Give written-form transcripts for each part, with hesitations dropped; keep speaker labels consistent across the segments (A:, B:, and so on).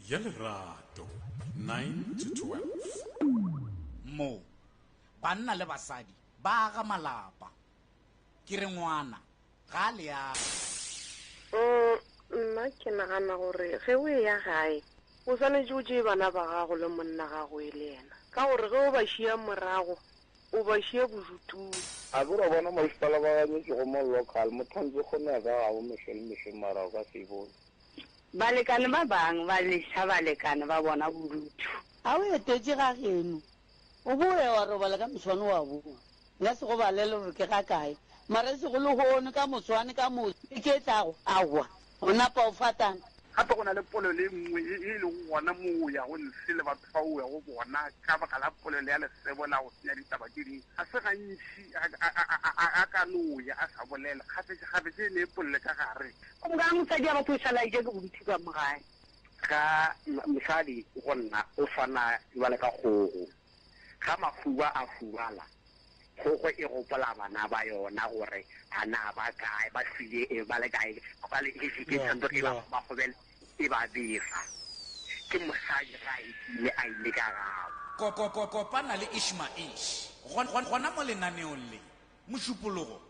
A: ya lerato 9 to 12.
B: Mo, banna le basadi ba aga malapa. Ke re ngwana ga a le aga.
C: Mm, nna ke nagana gore ge o eya gae o swanetše o tšee bana ba gago le monna gago e le yena ka gore ge o ba šia morago o ba šia bodutung.
D: A ke ra bona masepala ba ganyetšego mo local mo tshwanetse kgone ya ka gabo mehlo le mehlo mara o ka se e bone.
E: Balekane ba bang ba leša balekane ba bona bodutu.
F: A o etetše ga geno, o boe wa robala ka moswane wa boa. Nka se go balele gore ke ga kae, mara e sego lehono, ka moswane, ka moso, beke e tlago, aowa, o napa o fatana.
G: Gape go na le polelo e nngwe ye e lego gona mo o yago ntshe le batho ba o yago bona ka baka la polelo ya lesebo la go senya ditaba tše dingwe. Ga se gantši a ka no ya a sa bolela, kgafetšakgafetša e ne e polele ka gare.
E: Gomme ga mosadi ya batho o šala a eja ke bodutu ka mo gae.
H: Ga mosadi go nna o swana bjale ka kgogo. Ga mahuba a hubala, kgogo e gopola bana ba yona gore a na ba kae, ba hlwile e ba le kae, ba le ke ke tshwanetse e ba ba gobele e ba befa. Ke mosadi ga a etile a ile ka gabo.
B: Kopana le Ishmaish gona mo lenaneong le, Mošupologo.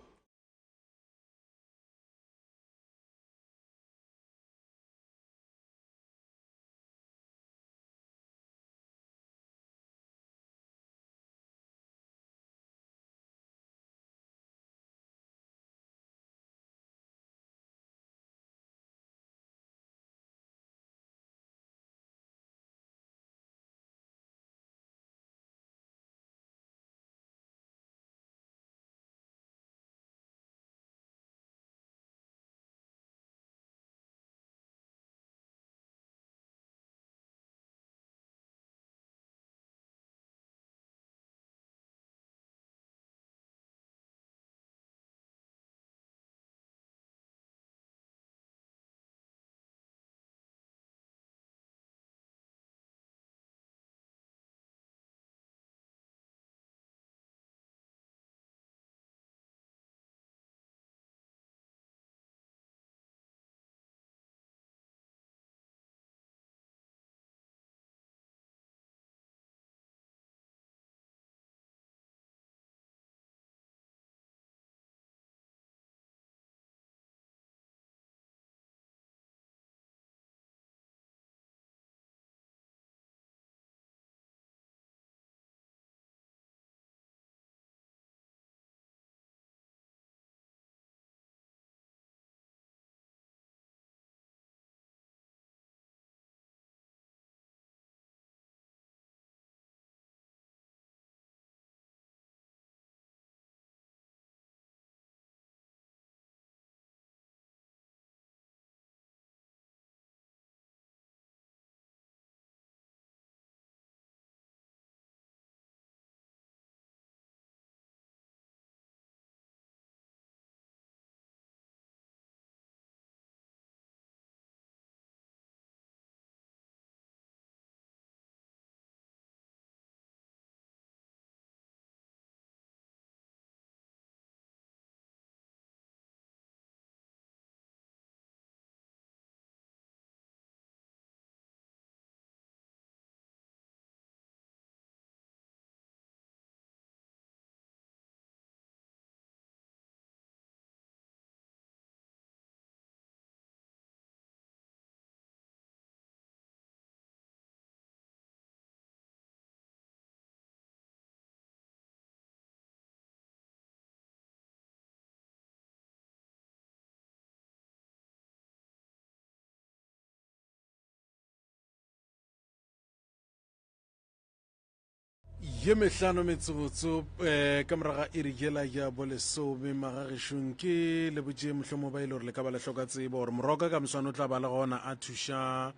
A: Ye mehlano metsotso um ka moraga iri yela ya bolesome magagešong ke le botše mohlomo ba ile gore le ka ba le hloka tsebo gore moroka ka moswane o tla ba le gona a thuša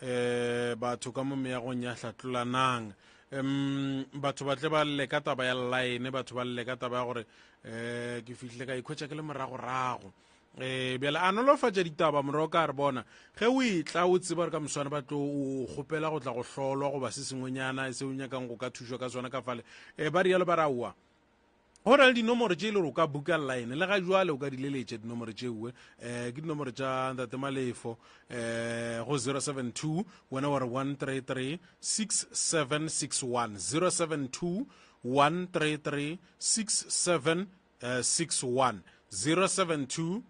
A: um batho ka mo meagong ya hlatlolanang um batho ba tle ba lle ka taba ya line batho ba lle ka taba ya gore um ke fihlile ka ikhwetša ke le moragorago um bjale a nolofatša ditaba moroka a re bona ge o e tla o tseba gore ka moswane ba tlo o kgopela go tla go hlolwa goba se sengwenyana se o nyakang go ka thušwa ka sona ka fale um ba rialo ba re aowa. Go na le dinomoro tše e le gore o ka buka line le ga jwale o ka di leletša dinomoro tšeoe. Um ke dinomoro tša Ntate Malefo um go 072 wena wa re 133 6761 072 133 6761 072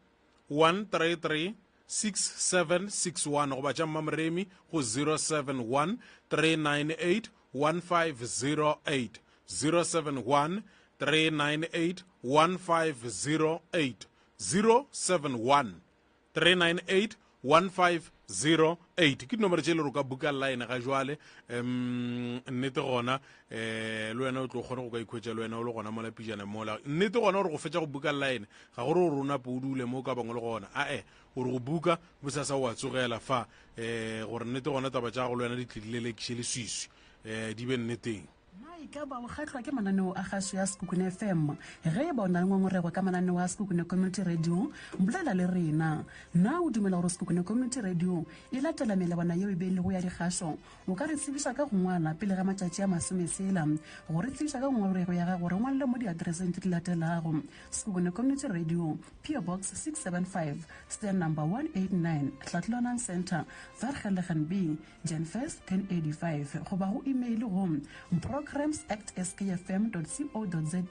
A: 133 6761 goba tša Mmamoremi go 071 398 1508 071 398 1508 071 398 1508 ke dinomoro tše e le gore o ka buka line ga jwale. Um nnete gona um le wena o tlo kgone go ka ikhwetša le wena o le gona mola pijana mola. Nnete gona gore go fetša go buka line ga gore o rona po o dule mo o ka bangwe le gona, ae gore go buka bosasa o a tsogela fa um gore nnete gona taba tša gago le wena di tle di lelekiše leswiswi um di be nneteng.
I: Na e ka ba o kgahlwa ke mananeo a kgašo ya Sekhukhune FM? Ge e ba o na le ngongorego ka mananeo a Sekhukhune Community Radio, bolela le rena. Na o dumela gore Sekhukhune Community Radio e latela melawana yeo e beilwego ya dikgašo? O ka re tsebiša ka go ngwala pele ga matšatši a masometshela. Go re tsebiša ka ngongorego ya gago, re ngwalele mo diatereseng tše di latelago, Sekhukhune Community Radio, PO Box 675, Stand Number 189, Hlatlolwanang Centre, Vergelegen B, Jan 1st, 1085, goba go email go programs at skfm dot co dot za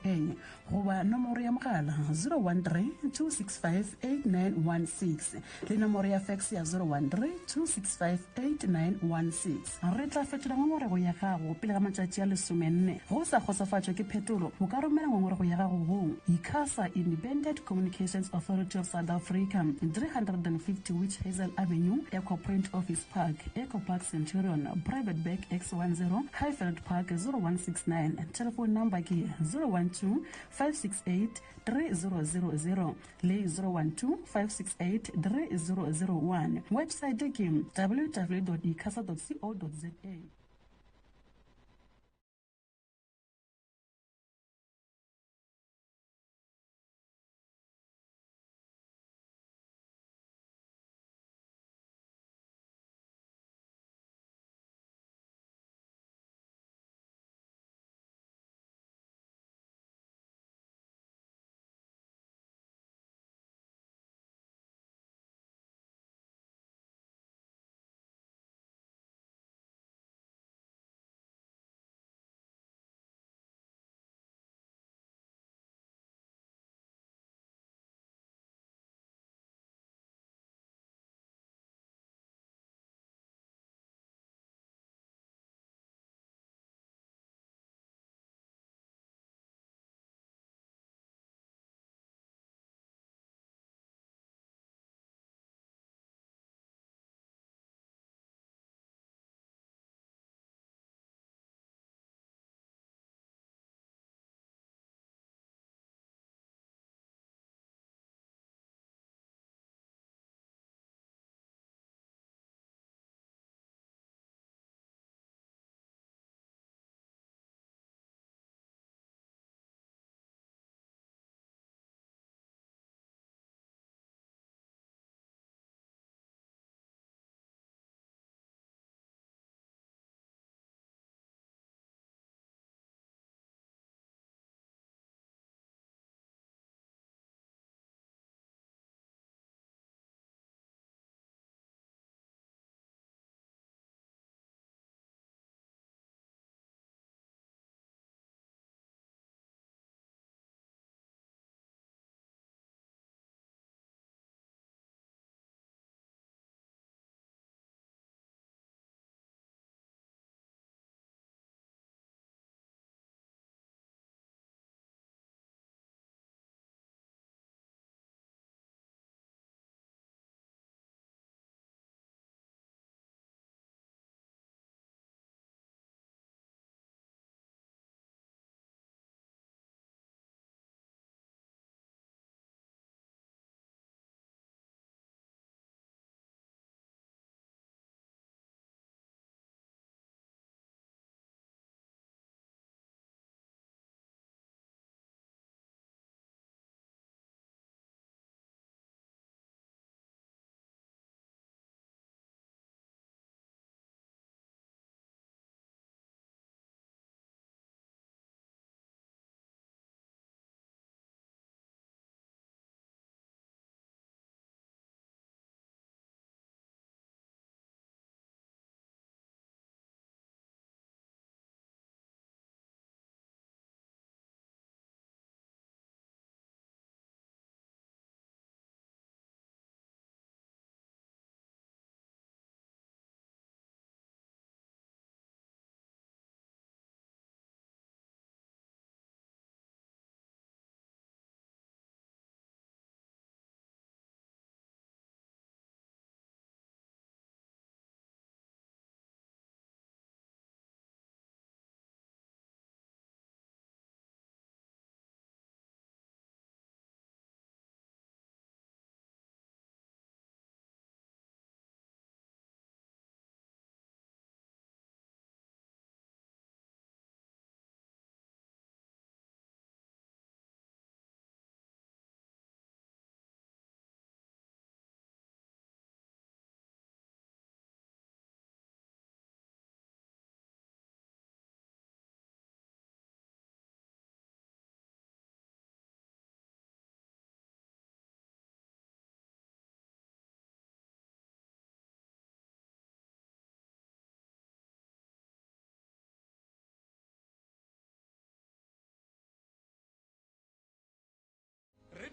I: goba nomoro ya mogala 013 265 8916 le nomoro ya fax ya 013 265 8916. Re tla fetola ngongorego ya gago pele ga matšatši a lesomenne. Ge o sa kgotsofatšwe ke phetolo, o ka romela ngongorego ya gago go ICASA, Independent Communications Authority of South Africa, 350 Witch Hazel Avenue, Echo Point Office Park, Echo Park Centurion, Private Bag X10, Highveld Park 0169. Telephone number ke 012 568 3000 le 012 568 3001. Website ke www.icasa.co.za.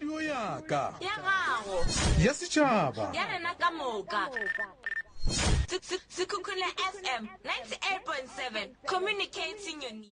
A: Radio ya ka.
J: Ya gago.
A: Ya setšhaba.
J: Ya rena ka moka. Sekhukhune FM 98.7 communicating your needs.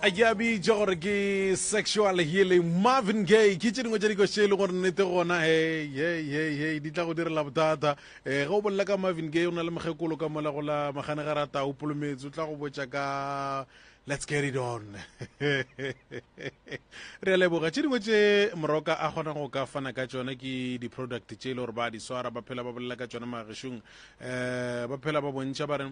A: A ke a bitša gore ke sexual healing Marvin Gaye ke tše dingwe tša dikoši tše e le gore nnete gona hey hey hey hey di tla go direla bothata um ge o bolela ka Marvin Gaye o na le mokgekolo ka mola go la maganegara tau polometse o tla go botša ka let's get it on re a leboga tše dingwe tše moroka a kgona go ka fana ka tšona ke di-product tše e le gore ba di swara ba phela ba bolela ka tšona magešong um ba phela ba bontšha ba re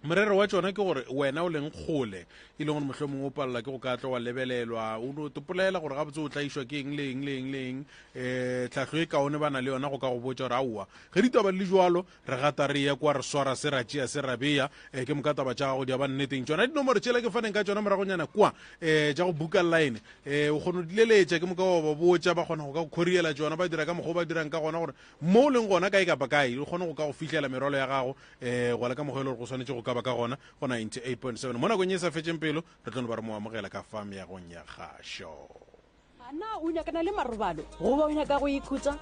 A: Morero wa tšona ke gore wena o leng kgole e leng gore mohlomongwe o palelwa ke go ka tlo wa lebelelwa o no topolela gore gabotse o tlaišwa ke eng le eng le eng le eng um tlhahlo e kaone ba na le yona go ka go botša gore aowa ge ditaba di le jwalo re gata re ya kwa re swara se ra tšea se ra beya um ke moka taba tša gago di a ba nneteng tšona dinomoro tšela ke faneng ka tšona moragonyana kwa um tša go buka line um o kgona go di leletša ke moka wa ba botša ba kgona go ka go khoriela tšona ba dira ka mokgwa o ba dirang ka gona gore mo o leng gona kae kapa kae o kgone go ka go fihlela merwalo ya gago um go la ka mokgwa e le gore go swanetše go ka ba ka gona go 98.7 mo nakong ye e sa fetšeng pelo re tlo no ba re mo amogela ka fa meagong ya kgašo.
K: A na o nyakana le marobalo goba o nyaka go ikhutša?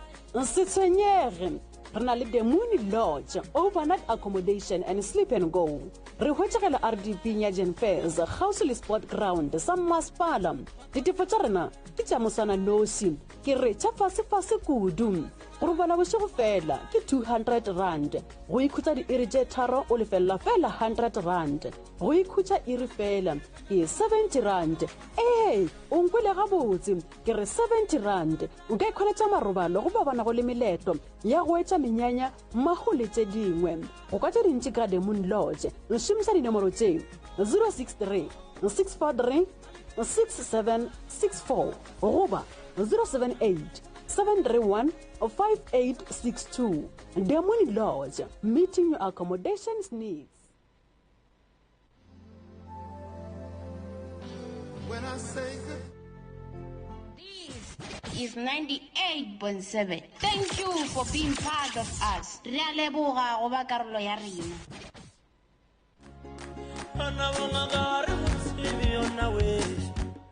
K: Se tshwenyege, re na le The Moon Lodge, overnight accommodation and sleep and go. Re hwetšagela RDP ya Jenfers, kgauswi le Sport Ground sa mmasepala. Ditefo tša rena ke tša moswananoši, ke re tša fasefase kudu. Go robala bošego fela ke R200. Go ikhutša diiri tše tharo o lefelela fela R100. Go ikhutša iri fela ke R70. Ee, o nkwele gabotse, ke re R70. O ka ikhweletša marobalo go ba ba nago le meletlo ya go etša menyanya, mahu le tše dingwe. Go kwa tše dintši ka The Moon Lodge, šomiša dinomoro tše, 063 643 6764 goba 078 731 5862. Demoni Lodge, meeting your accommodations needs.
J: When I say good This is 98.7. Thank you for being part of us. Re a leboga go ba karolo ya rena.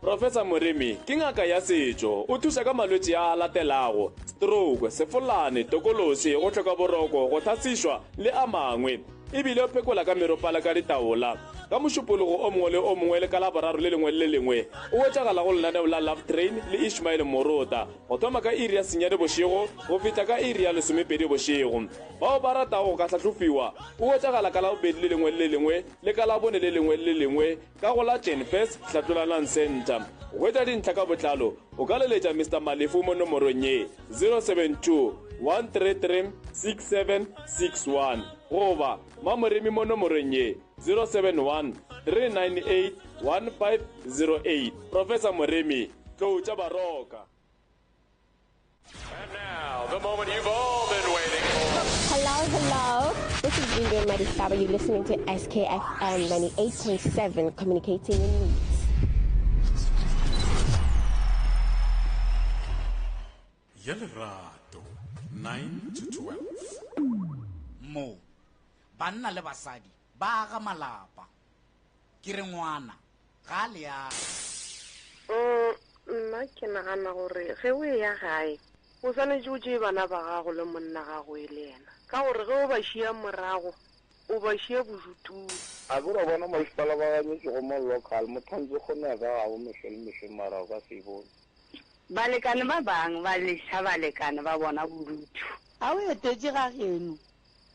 L: Professor Moremi ke ngaka ya setšo, o thuša ka malwetši a a latelago, stroke, sefolane, tokološi, go hloka boroko, go hlasišwa le a mangwe. E bile o phekola ka meropala ka ditaola. Ka Mošupologo o mongwe le o mongwe le ka Laboraro le lengwe le le lengwe o hwetšagala go lenaneo la Love Train le Ishmael Morota go thoma ka iri ya senyane bošego go fihla ka iri ya lesomepedi bošego. Bao ba ratago go ka hlahlofiwa o hwetšagala ka Labobedi le lengwe le le lengwe le ka Labone le lengwe le le lengwe ka go la Jenfes Hlatlolanang Centre. Go hwetša dintlha ka botlalo o ka leletša Mister Malefu mo nomorong ye, 072 133 6761 goba Mamoremi mo nomorong ye, 071 398 1508. Professor Moremi, Tlou tša Baroka.
M: And now, the moment you've all been waiting for.
J: Hello, hello. This is Linda Madisaba. You're listening to SKFM 98.7, communicating your needs.
A: Ya lerato 9 to 12.
B: Mo, banna le basadi ba aga malapa. Ke re ngwana ga a leaga.
C: Mm, nna ke nagana gore ge o eya gae o swanetše o tšee bana ba gago le monna gago e le yena ka gore ge o ba šia morago o ba šia bodutung.
D: A ke ra bona masepala ba ganyetšego mo local mothantse o kgone ya ka gabo mehle le mehle mara o ka se e bone.
E: Balekane ba bang ba leša balekane ba bona bodutu.
F: A o etetše ga geno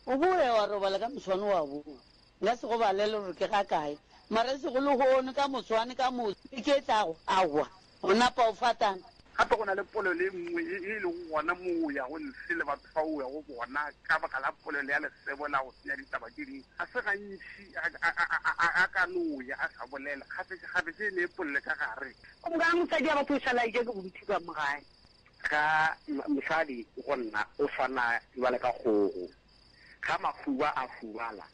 F: o boe wa robala ka moswane wa boa. Nka se go balele gore ke ga kae, mara e sego lehono, ka moswane, ka moso, beke e tlago, aowa, o napa o fatana.
G: Gape go na le polelo e nngwe e e lego gona mo o yago ntshe le batho ba o yago bona ka baka la polelo ya lesebo la go senya ditaba tše dingwe. Ga se gantši a ka no ya a sa bolela, kgafetšakgafetša e ne e polele ka gare.
E: Gomme mosadi wa batho o šala a eja ke bodutu ka mo gae.
H: Ga mosadi go nna o swana bjale ka kgogo. Ga mahuba a hubala,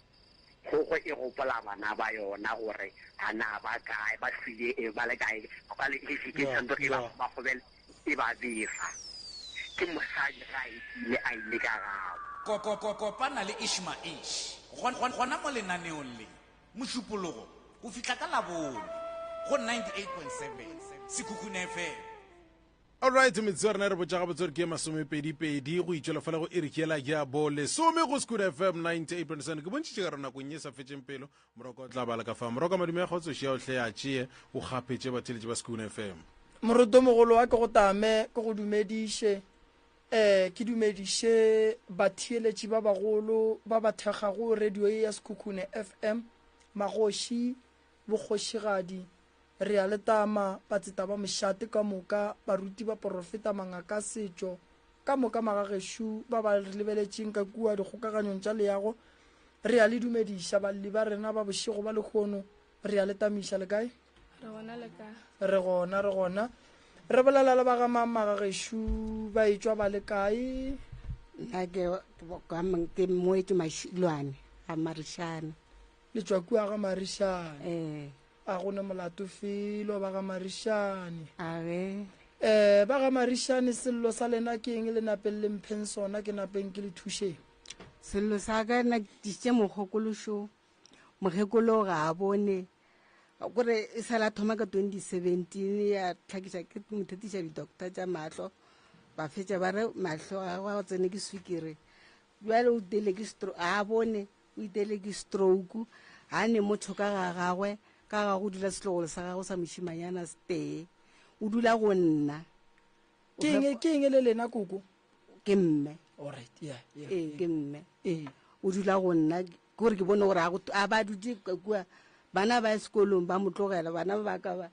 H: kgogo e gopola bana ba yona gore a na ba kae, ba hlwile e ba le kae, ba le ke tshwanetse e ba ba gobele e ba befa. Ke mosadi ga a etile a ile ka gabo.
B: Kopana le Ishmaish gona mo lenaneong le, Mošupologo go fihla ka Labone go 98.7 Sekhukhune FM.
A: Alright, metsotso ya rena e re botša gabotse gore ke ye masomepedipedi go itšwela fela go iri ke yela ya bo lesome go Scoot FM 98.7. Ke bontšhitše ka re nakong ye sa fetšeng pelo Moroka o tla bala ka fa. Moroka madume a kgotso šia o hle a tšee o kgapetše batheeletši ba Scoot FM.
N: Morotomogolo wa ke go tame ke go dumediše um ke dumediše batheeletši ba bagolo ba ba thekgago radio ye ya Sekhukhune FM magoši bokgošigadi Re a le tama, batseta ba mošate ka moka, baruti, baporofeta, mangaka a setšo, ka moka magagešo ba ba re lebeletšeng ka kua dikgokaganyong tša leago, re a le dumediša. Balli ba rena ba bošego ba lehono, re a le tamiša. Le kae?
O: Re gona le kae?
N: Re gona, re gona. Re bolela le ba ga mang magagešo ba etšwa ba le kae?
P: Nna ke ke moetši Mašilwane ga Marišana.
N: Le tšwa kua ga Marišane.
P: Ee.
N: A go ne molato felo ba ga Marišane.
P: A ge.
N: Eh, ba ga Marišane sello sa lena ke eng le napeng le mpheng sona ke napeng ke le thušeng.
P: Sello sa ka nna ke tlišitše mokgokolo šo. Mokgekolo ga a bone. Kore e sala thoma ka 2017 ya tlhakiša ke mo thetiša di-doctor tša mahlo. Ba fetša ba re mahlo a gagwe a tsene ke swikiri. Bjale o tele ke stroke, ga a bone. O itele ke stroke, ga ne motho ka ga gagwe, ka ga go dula setlogolo sa gagwe sa mošimanyana setee. O dula go nna.
N: Ke eng, ke eng le lena koko?
P: Ke mme.
N: All right, yeah, yeah.
P: Ee, ke mme.
N: Ee.
P: O dula go nna, ke gore ke bone gore a ba dutše kua, bana ba ya sekolong ba mo tlogela, bana ba ka ba.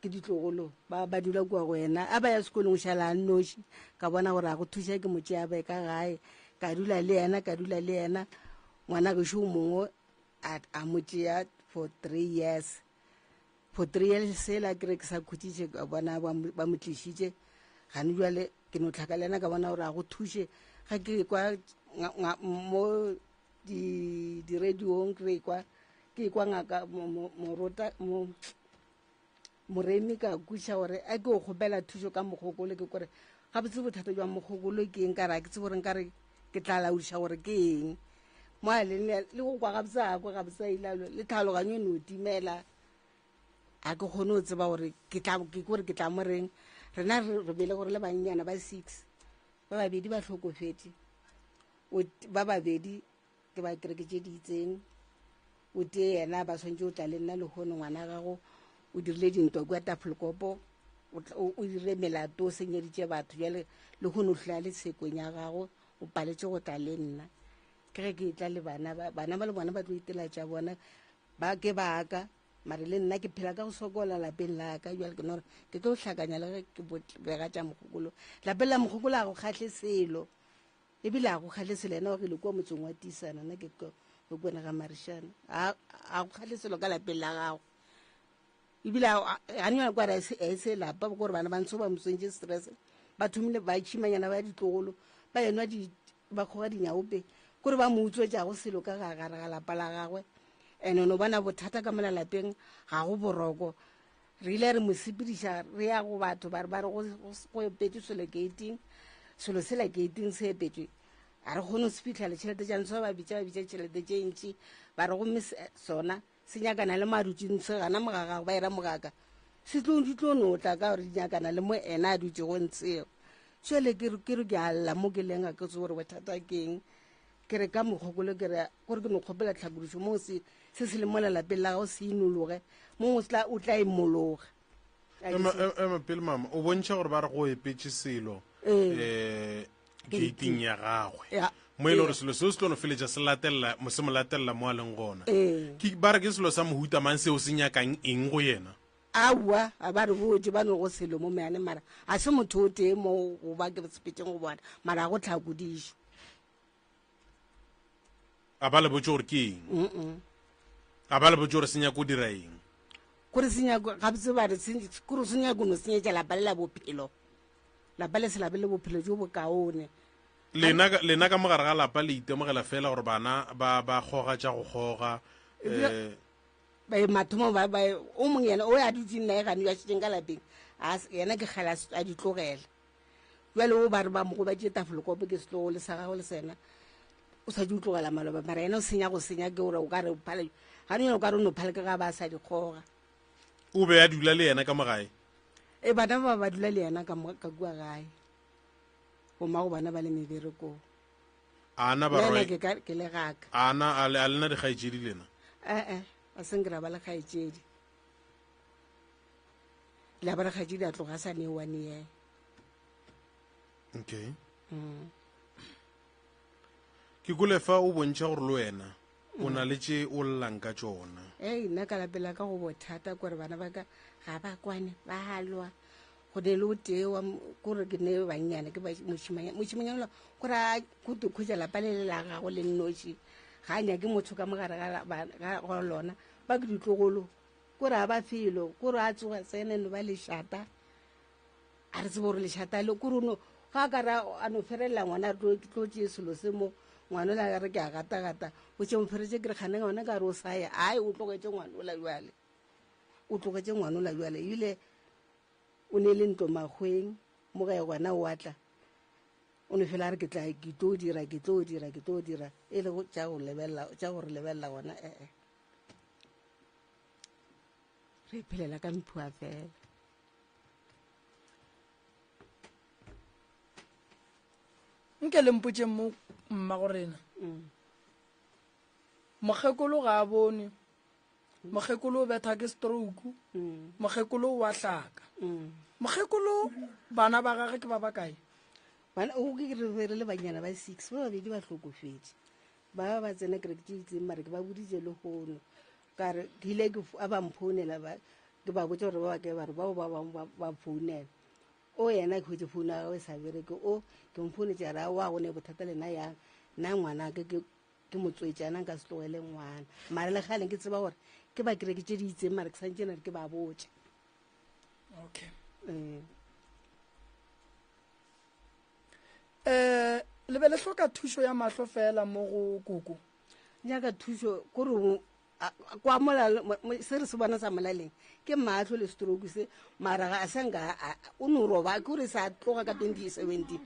P: Ke ditlogolo ba ba dula kua go yena, a ba ya sekolong o šala a nnoši. Ka bona gore a go thuša ke mo tšea ba ka gae, ka dula le yena, ka dula le yena. Ngwana gešo o mongwe a, a mo tšea for 3 years. For 3 years sela ke re ke sa khutšiše, ka bona ba mo, ba mo tlišitše. Gane bjale ke no hlaka le yena ka bona gore a go thuše. Ga ke kwa nga, nga, mo di, di-radiong ke kwa, ke kwa ngaka mo, mo, morota, mo, Moremi ka kweša gore a ke o kgopela thušo ka mogokolo, ke kore gabotse bothata jwa mogokolo ke eng, ka re a ke tsebe gore nkare ke tla laodiša gore ke eng. Mo a leng le go kwa gabotse a kwa gabotse a ile a le tlhaloganyo e no timela, a ke kgone go tseba gore ke tla, ke kore ke tla mo reng. Rena re, re bele gore le bannyana ba 6, ba babedi ba hlokofetše, o, ba babedi ke ba kereke tše di itseng, o tee yena ba swanetše o tla le nna lehono, ngwana gago o dirile dintwa kua Tafelkopo, o dirile melato, o senyeditše batho, bjale lehono o hlile le tshekong ya gago, o paletše go tla le nna. Ke ge ke tla le bana ba, bana ba le bona ba tlo itela tša bona, ba ke ba ka, mare le nna ke phela ka go sokola lapeng la ka. Bjale ke no re ke tlo hlakanya le ge ke bega tša mogokolo. Lapeng la mogokolo a go kgahle selo, ebile a go kgahle selo, yena o gile kua motseng wa Tisana, nna ke go kone ga Marišana. A go kgahle selo ka lapeng la gago, ebile ga ne kwa re e se lapa, gore bana ba ntsho ba mo tsentše stress, ba thomile ba tšhimanyana ba ditlogolo, ba enwa di, ba kgoga dinyaope, kore ba mo utswetšago selo ka gare ga lapa la gagwe. And-e no bona bothata ka mola lapeng, ga go boroko. Re ile re mo sepediša re ya go batho ba re ba re go, go, go epetšwe selo gating, selo sela gating se epetšwe, a re kgone go se fihlela. Tšhelete tša ntsho ba bitša, ba bitša tšhelete tše ntši, ba re gomme sona se nyakana le mo a dutšeng ntshe gana mogagago, ba era mogaka se tlo, di tlo no tla ka gore di nyakana le mo ena a dutšego ntshego. Jwale ke re, ke re ke a lla mo ke leng, ga ke tsebe gore bothata ke eng. Ke re ka mokgokolo, ke re gore ke no kgopela tlhakodišo mo se, se se leng mo lelapeng la gago se inologe, mo o tla, o tla imologa.
A: Ema, ema pele mama, o bontšha gore ba re go epetše selo
P: Ee.
A: eh gating ya gagwe.
P: Ya.
A: Mo e le gore selo seo se tlo no feletša se latelela, se mo latelela mo a leng gona.
P: Ee.
A: Ke, ba re ke selo sa mohuta mang seo se nyakang eng go yena?
P: Aowa, ga ba re botše, ba no go selo mo meyane, mara ga se motho o tee mo go ba ke sepetšeng go bona, mara ga go tlhakodišo.
A: A ba le botše gore ke eng? A ba le botše gore se nyaka go dira eng?
P: Kore se nyaka, gabotse ba re kore se nyaka no senyetša lapa le la bophelo. Lapa le se lape le bophelo jo bokaone.
A: Lena, lena ka mogare ga lapa le itemogela fela gore bana ba, ba kgoga tša go kgoga. Eh,
P: Ba, mathomo ba, ba, o mongwe yena o a dutseng naye gane yo a šetšeng ka lapeng, a, yena ke kgale a di tlogela. Bjale o ba re ba mo gobaditše tafolkopo ke setlogolo sa gagwe le sena o sa di tlogela maloba, mara yena o senya go senya ke gore o ka re phale gane yena o ka re no phale ke ga ba sa di kgoga.
A: O be a dula le yena ka mo gae?
P: E bana ba ba dula le yena ka mo ka kua gae. Bomma go bona ba le meberekong.
A: A na
P: Le yena
A: barwa
P: ke ka ke le gaka.
A: a na a le a lena dikgaetšedi lena?
P: Eh eh, a se nkra ba le kgaetšedi. La ba le kgaetšedi a tloga a sa ne one year.
A: Okay. Ke kole fa o bontšha gore le wena o na le tše o llang ka tšona.
P: Ei, nna ka lapeng la ka go bothata kore bana ba ka ga ba kwane, ba lwa. Go ne le o tee wa kore ke ne bannyane ke mošimanyana, mošimanyana ola kore a go to khwetša lapa le le la gago le nnoši, ga a nyake motho ka mogare ga ga go lona. Ba ke ditlogolo, kore a ba felo, kore a tsoga tsene no ba lešata. A re tsebe gore lešata le kore no ga a ka re a no ferelela ngwana a re tlo tšee selo se mo ngwana ola a re ke a gata-gata o tše moferetse ke re kgane ngwana ka re o sa ya ai o tlogetše ngwana ola jwale o tlogetše ngwana ola jwale ebile o ne le ntlo makgweng mo gae gona o atla o no fela a re ke tla ke tlo dira ke tlo dira ke tlo dira e le tša go lebelela tša go re lebelela gona ee re iphelela ka mphua fela.
N: Nke le mpotšeng mo mmago rena. Mm. Mokgekolo ga a bone. Mokgekolo o betha ke stroke. Mm. Mokgekolo o a hlaka. Mm. Mokgekolo bana ba gage ke ba ba kae?
P: Bana o ke re re le banyana ba 6 ba babedi ba hlokofetše. Ba ba tsena kereke tše itseng mare ke ba boditše le hono. Ka re ke ile ke a ba mphounela ba ke ba botša gore ba ba kae ba re bao ba bangwe ba founela. O yena ke hwetše founu ya gagwe e sa bereke o ke mo founetše a re aowa go ne bothata le nna yang nna ngwana ke ke ke motswetši ana nka se tlogele ngwana mara le kgale ke tseba gore ke ba kereke tše di itseng mara ke santše na ke ba botše.
N: Okay. Eh le be le hloka thušo ya mahlo fela mo go koko.
P: Nyaka thušo kore kwa mola se re se bona sa molaleng ke matlho le stroke se mara ga a sa nka o no roba ke gore sa tloga ka 2017.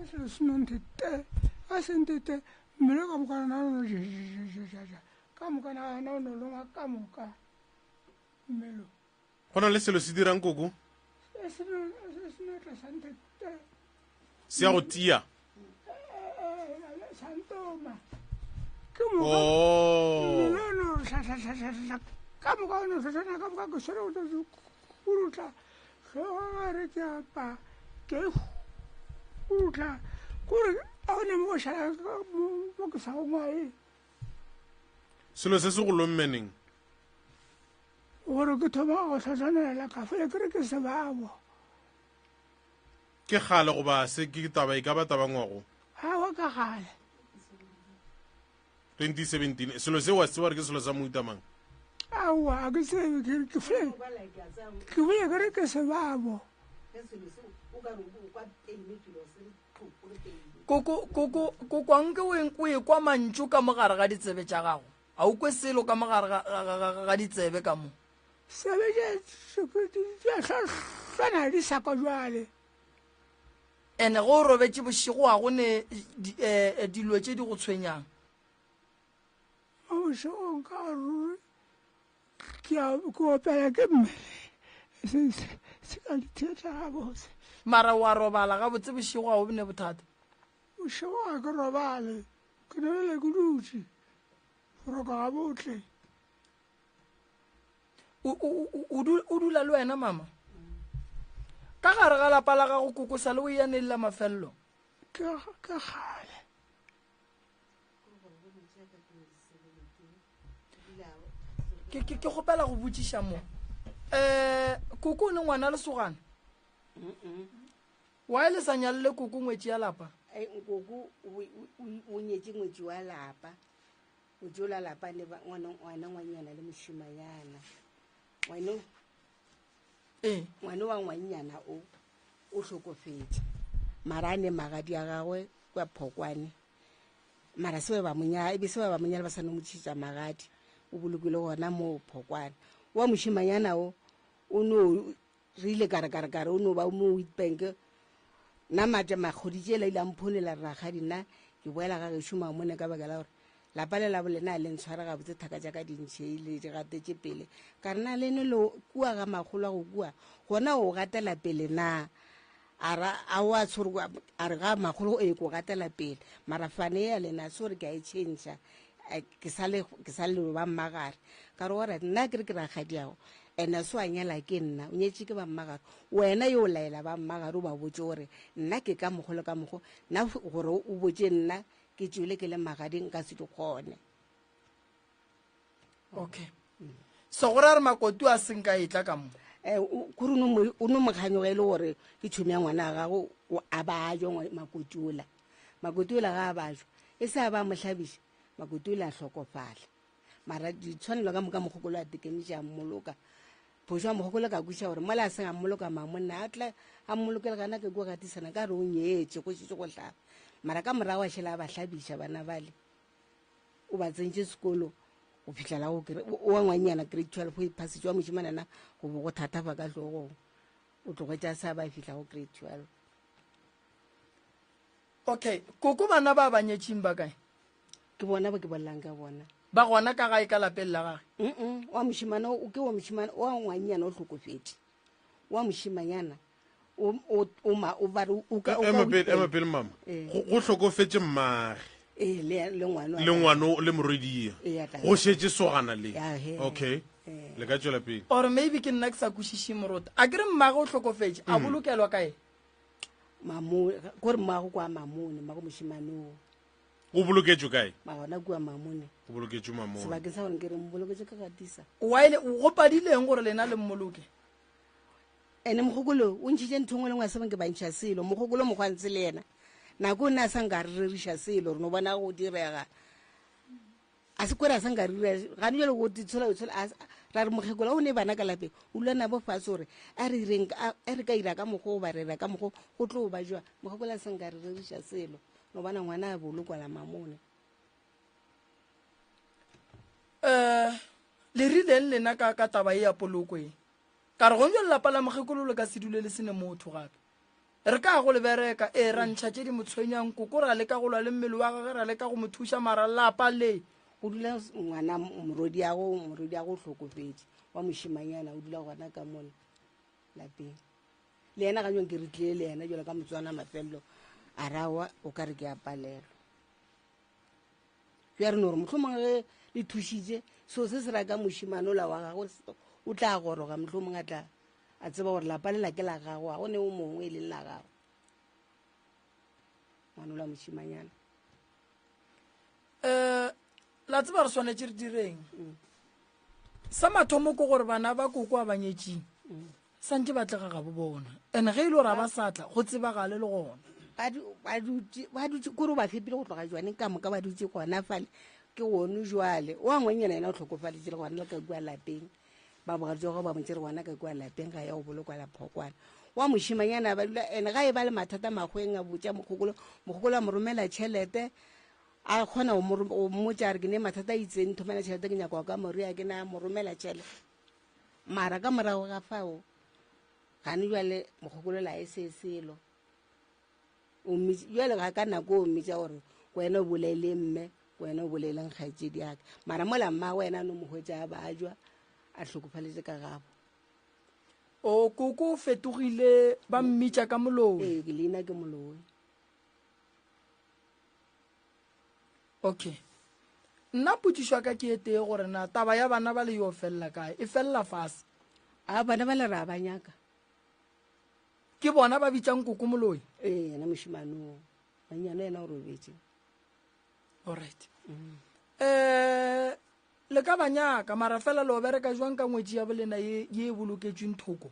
O: Selo se no te a se nte te mmele ka moka na no ja ka moka na na no longwa ka moka mmele.
A: Go na le selo se dirang koko?
O: Se no tla sa nte te.
A: Se ya go tia.
O: Sa ntoma. Ke moka.
A: Oh.
O: Mmele no hla hla hla hla hla ka moka no hla ka moka ke swere go kurutla hlogo ga re ke apa ke kurutla kore a o ne mo go šala mo ke sa go ngwae.
A: Selo se se go lommeneng?
O: Gore ke thoma go hlohlonela ka fele ke re ke sebabo.
A: Ke kgale goba se ke taba e ka ba taba ngwago?
O: Aowa ka kgale.
A: 2017 selo se wa se tseba gore ke selo sa mohuta mang?
O: Aowa a ke tsebe ke ke fele ke bole ke re ke sebabo.
N: Koko koko kokoanke o e kwa mantšu ka mo gare ga ditsebe tša gago. A o kwe selo ka mo gare ga ditsebe ka mo?
O: Sebe tša di sa kwa jwale.
N: Ene ge o robetše bošego ga go ne eh, dilo tše di go tshwenyang.
O: Mo bošegong ka ruri ke a ke opela ke mmele se se ka ditheetša gabotse.
N: Mara wa robala gabotse bošego ga o ne bothata?
O: Bošego ga ke robale. Ke no le ke dutše, boroko ga bo tle.
N: O dula le wena mama? Ka gare ga lapa la gago koko sa le o ya neng la mafelelo?
O: Ke kgale.
N: Ke kgopela go botšiša mo. Um koko o ne ngwana lesogana? Why le sa nyalele koko ngwetši ya lapa?
P: Ei, nkoko o nyetše ngwetši wa lapa. Ngwetši ola lapa ne ba ngwana ngwana ngwanyana le mošimanyana. Ngwana
N: Ee.
P: Ngwana wa ngwanyana o o hlokofetše. Mara a ne magadi a gagwe kwa Phokwane. Mara se ba mo nyala, ebe se ba mo nyala ba sa no mo tšhetša magadi. O bolokilwe gona moo Phokwane. Wa mošimanyana o o no Re ile ka re ka re ka re o no ba mo Witbank. Nna mate makgodi tšela ile a mphonela re rakgadi nna ke boela ga gešo mamone ka baka la gore Lapa le la bolena a le ntshware gabotse thaka tša ka di ntšheile di gatetše pele. Ka re na leno le kua ga makgolo a go kua gona o gatela pele na? A ra a wa tshore a re ga makgolo e ko gatela pele. Mara fane ya lena se gore ke a e tšhentšha ke sa le ke sa le ba mmagare. Ka re ora nna ke re ke rakgadiago ene se wa nyala ke nna o nyetše ke ba mmagare wena yo o laela ba mmagare o ba botše gore nna ke ka mokgolo ka mokgo nna gore o botše nna ke tšwele ke le magadi nka se di kgone.
N: Okay so go ra re makotu a seng ka etla ka mo.
P: Eh, kore o no mokganyoga e le gore ke tšhomi ya ngwana wa gago a bajwa makoti ola. Makoti ola ga a bajwa e se a ba mo hlabiša makoti ola a hlokofala. Mara ditshwanelo ka moka mokgokolo a tekemiša a mmoloka. Phošo ya mokgokolo ka kweša gore mola a seng a mmoloka mamonna a tla a mmolokele gana ke kua gatisana ka re o nyetše go šetše go hlaba. Mara ka morago a šele a ba hlabiša bana bale. O ba tsentše sekolo go fihlela go wa ngwannyana grade 12 o e phasitše wa mošemane yena go bo go thatafa ka hlogong. O tlogetše a sa ba fihla go grade 12.
N: Okay, koko bana ba ba nyetšeng ba kae?
P: Ke bona ba ke bolelang ka bona.
N: Ba gona ka gae ka lapeng la gage?
P: Mm wa mošemane o ke wa mošemane wa ngwannyana o hlokofetše. Wa mošemanyana o o o ma o ba re o ka o ka
A: Ema pele, ema pele mama.
P: Ee.
A: Go go hlokofetše mmage.
P: Ee, le le ngwana
A: Le ngwano le morwediya.
P: Ee, a tla-
A: Go šetše sogana le.
P: Ya, he.
A: Okay. Le ka tšwela pele.
N: Or maybe ke nna ke sa kwešišeng morota. A ke re mmage o hlokofetše, a bolokelwa kae?
P: Mamone, ko re mmago kwa Mamone, mmago mošemane o.
A: O boloketšwe kae?
P: Ma gona kua Mamone.
A: O boloketšwe Mamone.
P: Sebakeng sa gore ke re mboloketše ka gatisa.
N: While go padileng gore lena le mmoloke?
P: Ene mogokolo o ntšhitše ntho ngwe le ngwe a se ke ba ntšha selo. Mogokolo mogwantse le yena. Nako o ne a sa nka re reriša selo, re no bona go direga. A se kwere a sa nka re dira gane jale go tshola o tshola ra re mokgekolo o ne bana ka lapeng o dula nabo fatshe gore a re ireng a re ka ira ka mokgwa goba re ira ka mokgwa go tlo ba jwa mokgekolo a sa nka re reriša selo no bona ngwana a bolokwa la mamone.
N: Um le rileng lena ka ka taba e ya poloko e ka re gong jale lapa la mokgekolo le ka se dule le sene motho gape Re ka ya go le bereka, ee, ra ntšha tše di mo tshwenyang, koko ra leka go lwa le mmele wa gagwe, ra leka go mo thuša, mara lapa le.
P: Go dula ngwana morwediago, morwediago o hlokofetše, wa mošemanyana o dula gona ka mola lapeng. Le yena ga jwang ke re tlile le yena jalo ka motswana mafelelo a rawa o ka re ke a palelwa. Bja re no re mohlomongwe ge le thušitše seo se se raka mošemane ola wa gagwe o tla goroga mohlomongwe a tla a tseba gore lapa lela ke la gago ga go ne o mongwe e leng la gago ngwana ola mošimanyana.
N: Um la tseba re swanetše re direng? Sa mathomo ke gore bana ba koko a ba nyetšeng santše ba tlega gabo bona, and ge e le gore a ba sa tla go tsebagale le gona.
P: Ba dutše kore o ba fepile go tloga jwaneng ka moka ba dutše gona fale ke gone jwale wa ngwanyana yena o hlokofaditše le gona le ka kua lapeng. Ba bogaditše go ba motšere gona ka kua lapeng ga ya go bolokwa la phokwana. Wa mošimanyana ba dula ene ga e ba le mathata makgweng a botša mokgokolo, mokgokolo a mo romela tšhelete a kgona go mmotša a re ke ne mathata a itseng nthomela tšhelete ke nyaka go ka moria ke na mo romela tšhelete. Mara ka morago ga fao gane jwale mokgokolo la e se selo. O mmitša jwale ga ka nako o mmitša gore wena o bolele mme wena o boleleng kgaetšedi yaka mara mola mma wena a no mo hwetša a bajwa a hlokofaletše ka gabo.
N: O koko o fetogile ba mmitša ka moloi.
P: Ee, ke leina ke moloi.
N: Okay. Nna potšišo ya ka ke e tee gore na taba ya bana ba le yo felela kae? E felela fase.
P: A bana ba le ra ba nyaka.
N: Ke bona ba bitšang koko moloi?
P: Ee, yena mošemane o. Mannyane yena o robetše.
N: Alright. Eh, le ka ba nyaka mara fela le o bereka jwang ka ngwetši ya bolena ye ye e boloketšweng thoko?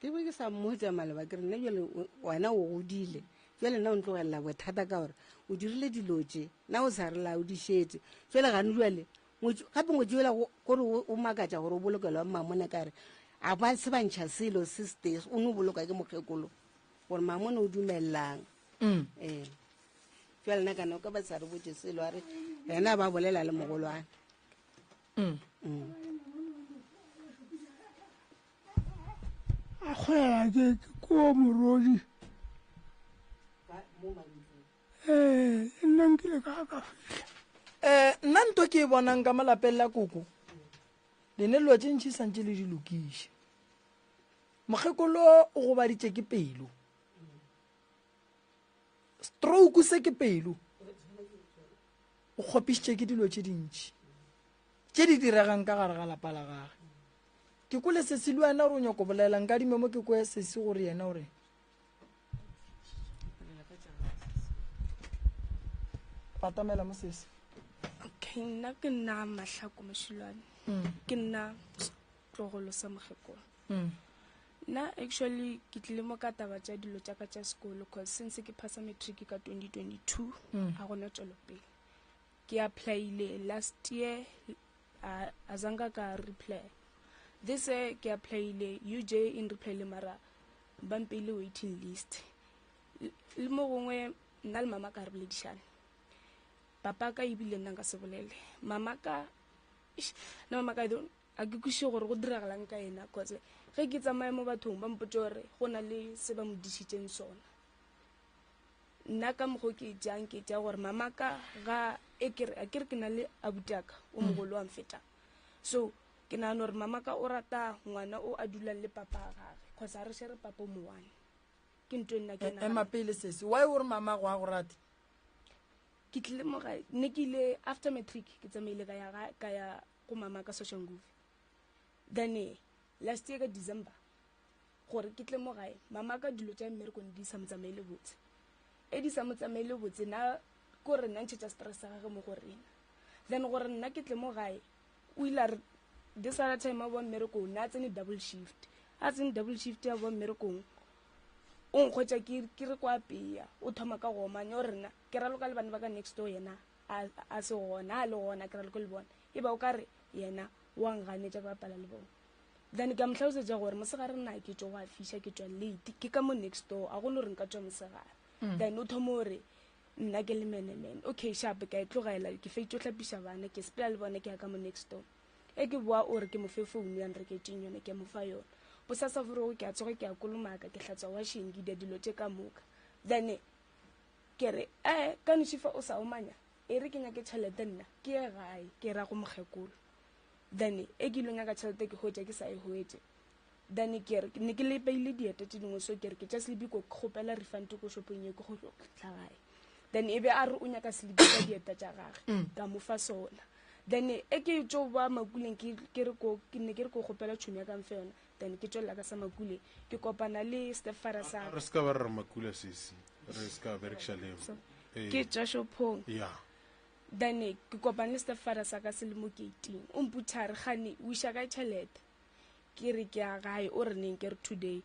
P: Ke be ke sa mmotša maloba ke re nna jale wena o godile jale nna o ntlogelela bothata ka gore o dirile dilo tše nna o sa re laodišetše jale gane jale gape ngwetši yola kore o makatša gore o bolokelwa mmamone ka re a ba se ba ntšha selo se setee o no boloka ke mokgekolo gore mamone o dumelelang. Ee jale nna kana o ka ba sa re botše selo a re yena ba bolela le mogolwane.
O: A kgolela ke ko morodi. Ee, le nna nkile ka ka fihla.
N: Um nna nto ke e bonang ka mo lapeng la koko, lene dilo tše ntši santše le di lokiše. Mokgekolo o gobaditše ke pelo. Stroke se ke pelo. O kgopišitše ke dilo tše dintši tše di diregang ka gare ga lapa la gage. Ke kwele sesi le wena gore o nyako bolela, nkadime mo ke kwe sesi gore yena o reng. Batamela mo sesi.
Q: Okay, nna ke nna Mahlako Mashilwane. Ke nna setlogolo sa mokgekolo. Nna actually ke tlile mo ka taba tša dilo tša ka tša sekolo cause since ke phasa matric ka 2022 ga gona tšwelopele. Ke applyile last year a a zanka ka reply. This year ke applyile UJ in replyile mara ba mpeile waiting list. Le mo gongwe nna le mama ka re boledišane. Papa ka ebile nna nka se bolele. Mama ka eish, nna mama ka I don't a ke kwešiše gore go diragalang ka yena cause ge ke tsamaya mo bathong ba mpotša gore go na le se ba mo dišitšeng sona. Nna ka mokgo ke jang ke tša gore mama ka ga e ke re a ke re ke na le abuti aka o mogolo wa mfetang. So ke nagana gore mama ka o rata ngwana o a dulang le papa a gage cause a re share papa o mo one. Ke ntho e nna ke nagana.
N: Ema pele sesi, why o re mama go a go rate?
Q: Ke tlile mo gae, ne ke ile after matric ke tsamaile ka ya ga ka ya go mama ka Soshanguve. Then last year ka December gore ke tle mo gae, mama ka dilo tša mmerekong di sa mo tsamaele botse. E di sa mo tsamaele botse na ko re nna ntšhetša stress sa gage mo go rena. Then gore nna ke tle mo gae, o ile a re this other time a boa mmerekong na tsene double shift. A tsene double shift ya boa mmerekong, o nkgwetša ke ke re kwa apea, o thoma ka go omanya o re nna ke raloka le bana ba ka next door yena a a se gona, a le gona ke raloka le bona. E ba o ka re yena wa nganetša ke bapala le bona. Then ke a mo hlalosetša gore mosegare nna ke tšwa go a fiša, ke tšwa late, ke ka mo next door, a go no re nka tšwa mosegare. Then o thoma o re nna ke le menemene. Okay, sharp, ke a e tlogela, ke fetše go hlapiša bana, ke sepela le bona ke ya ka mo next door. E ke boa o re ke mo fe founu ya nreketšeng yona, ke a mo fa yona. Bosasa borogo ke a tsoga ke a kolomaka, ke hlatswa washing, ke dia dilo tše ka moka. Then ke re, eh, ka noši fa o sa omanya, e re ke nyake tšhelete nna, ke ye gae, ke ra go mokgekolo. Then e ke ilo nyaka tšhelete ke hwetša ke sa e hwetše. Then ke re ne ke lepeile dieta tše dingwe so ke re ke tša selipi ko kgopela refund ko shopong ye ke go tla gae. Then e be a re o nyaka selipi sa dieta tša gage ka mo fa sona. Then e ke tšo ba makuleng ke ke re ko ke ne ke re ko kgopela tšhomi ya ka mfe yona. Then ke tšwelela ka sa makuleng ke kopana le stepfather sa
A: Re se ka ba re re makula sesi, re se ka berekiša leo. Ee.
Q: Ke tšwa shopong.
A: Yeah.
Q: Then ke kopane le stepfather sa ka se le mo gating. O mpotša re gane o iša kae tšhelete? Ke re ke ya gae, o re neng? Ke re today.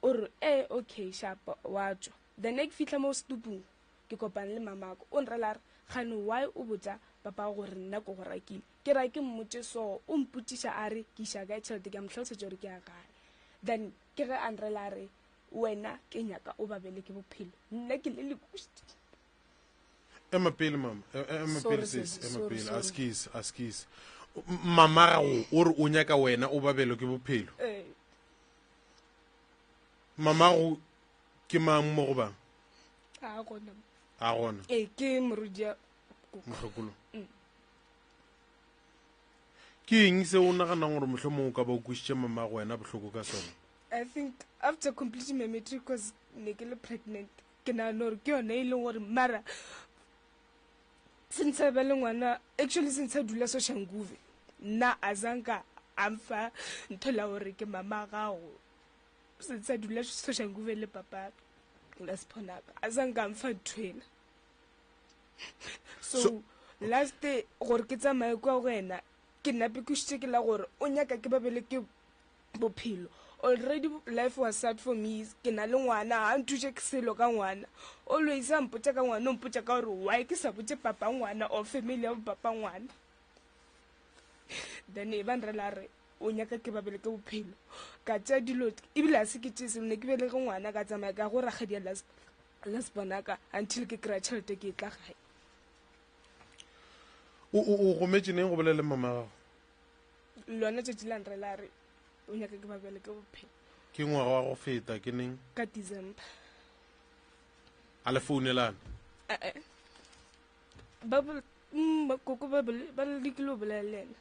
Q: O re eh okay sharp wa tšwa. Then e ke fihla mo setupung ke kopane le mamako. O nrela a re gane why o botša papa gore nna ke go rakile? Ke ra ke mmotše so, o mpotšiša a re ke iša kae tšhelete? Ke a mo hlalosetša gore ke ya gae. Then ke ge a nrela a re wena ke nyaka o babele ke bophelo. Nna ke le lekušitše.
A: Ema pele mama, ema
N: Sorry,
A: pele sis,
N: sis,
A: ema
N: sorry,
A: pele,
N: sorry.
A: askies, askies. Mama gago o re o nyaka wena o babelwe ke bophelo.
Q: Ee.
A: Mama go ke mang mo go bang?
Q: A gona.
A: A gona.
Q: Ee, ke morudi ya koko.
A: Mokgekolo. Ke eng se o naganang gore mohlomong o ka ba o kwišitše mama go wena bohloko ka sona?
Q: I think after completing my matric cause ne ke le pregnant. Ke nagana gore ke yone e leng gore mara since a ba le ngwana actually since a dula Soshanguve nna a zanka a mfa ntho la gore ke mama gago since a dula Soshanguve le papa la Sephonaka a zanka a mfa nthwena. So last gore ke tsamaye kwa go yena ke nape ke šitše ke la gore o nyaka ke babele ke bophelo. Already life was sad for me, ke na le ngwana, ga nthuše ke selo ka ngwana. Always a mpotša ka ngwana, o mpotša ka gore why ke sa botše papa ngwana or family ya papa ngwana. Then e ba nrela a re o nyaka ke babele ke bophelo. Ka tšea dilo, ebile a se ke tšee selo, ne ke belege ngwana ka tsamaya ka go rakgadi ya last bonaka until ke kry-a tšhelete ke e tla gae.
A: O gometše neng go bolela le mama gago?
Q: Lona tšatši la nrela a re o nyaka ke babele ke bophelo.
A: Ke ngwaga wa go feta ke neng?
Q: Ka December.
A: A le founelana?
Q: Eh, eh. Ba bol-, Mm, koko ba lekile go bolela le ena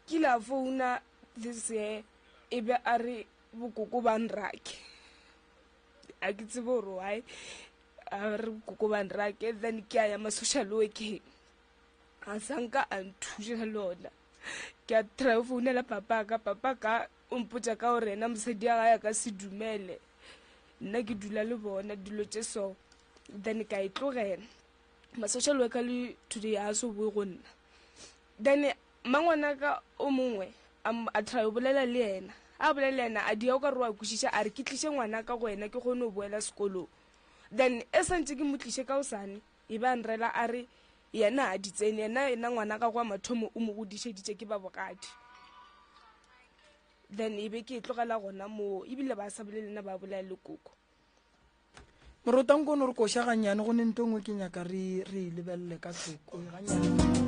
Q: ke ile a founa this year e be a re bokoko ba nrake a ke tsebe gore why a re bokoko ba nrake then ke a ya ma-social workeng a sanka a nthuša le ona ke a try go founela papa ka papa ka o mpotša ka gore yena mosadi ya gae a ka se dumele nna ke dula le bona dilo tše so then ka e tlogela ma-social worker le today a so boe go nna then mangwanaka o mongwe a try go bolela le yena a bolela le yena a dia o ka re wa kwešiša a re ke tliše ngwanaka go wena ke kgone go boela sekolong then e santse ke mo tliše ka osane e ba nrela a re yena a di tsene yena yena ngwana gagwe wa mathomo o mo godišeditše ke ba bogadi then e be ke e tlogela gona moo ebile ba sa bolele nna ba bolaya le koko
N: Morotankono re koša gannyane go ne nto nngwe ke nyaka re re e lebelele ka thoko gannyane.